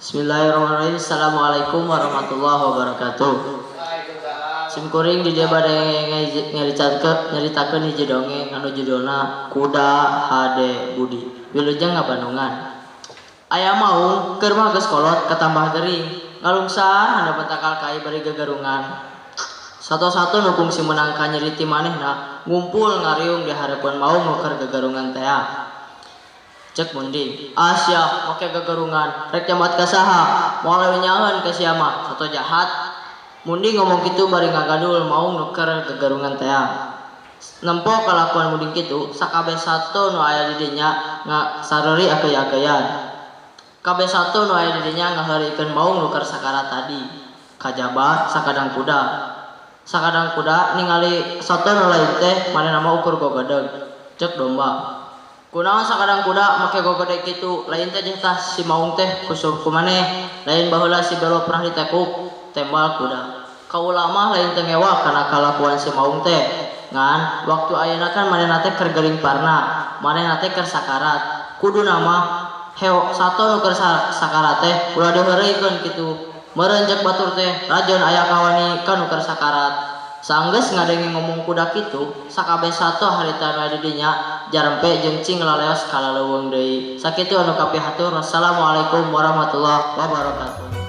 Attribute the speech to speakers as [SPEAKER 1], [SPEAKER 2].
[SPEAKER 1] Bismillahirrahmanirrahim. Assalamualaikum warahmatullahi wabarakatuh.
[SPEAKER 2] Waalaikumsalam.
[SPEAKER 1] Sim kuring di dieu bade nyaritakeun hiji dongeng anu judulna Kuda Hade Budi. Wilujeng ngabandungan. Aya maung keur mah geus kolot katambah gering. Ngalungsar handapeun tangkal kai bari gagarungan. Sato-sato nu kungsi meunang kanyeri ti manehna ngumpul ngariung di hareupeun maung nu keur gagarungan tea. Cek munding, "Asia make gagarungan, rek nyamat ka saha? Moal leuwih nyaeun ka sia mah, sato jahat." Munding ngomong kitu bari ngagadul maung nu keur gagarungan tea. Nempo kalakuan munding kitu, sakabeh sato nu aya di dinya sareuri akeuy-akeuyan. Kabeh sato nu aya di dinya ngaheureuikeun maung nu keur sakarat tadi. Kajaba sakadang kuda. Sakadang kuda ningali sato nu lain teh manehna mah ukur gogedeg. Cek domba. "Kunaon sakadang kuda make gogedeg kitu, lain teh tah si maung teh ku maneh, lain baheula si belo pernah ditekuk," tembal kuda. "Kaula mah lain teu ngewa kana kalakuan si maung teh, ngan waktu ayeuna kan manehna teh keur gering parna, manehna teh keur sakarat. Kuduna mah heo sato nu keur sakarat teh ulah diheureuykeun kitu. Meureun cek batur teh rajon aya kawani ka nu keur sakarat." Sanggeus ngadenge ngomong kuda kitu, sakabeh sato harita nu aya di dinya jarempe jeung cing laleos ka laleuweung deui. Sakitu anu kapihatur. Wassalamualaikum warahmatullahi wabarakatuh.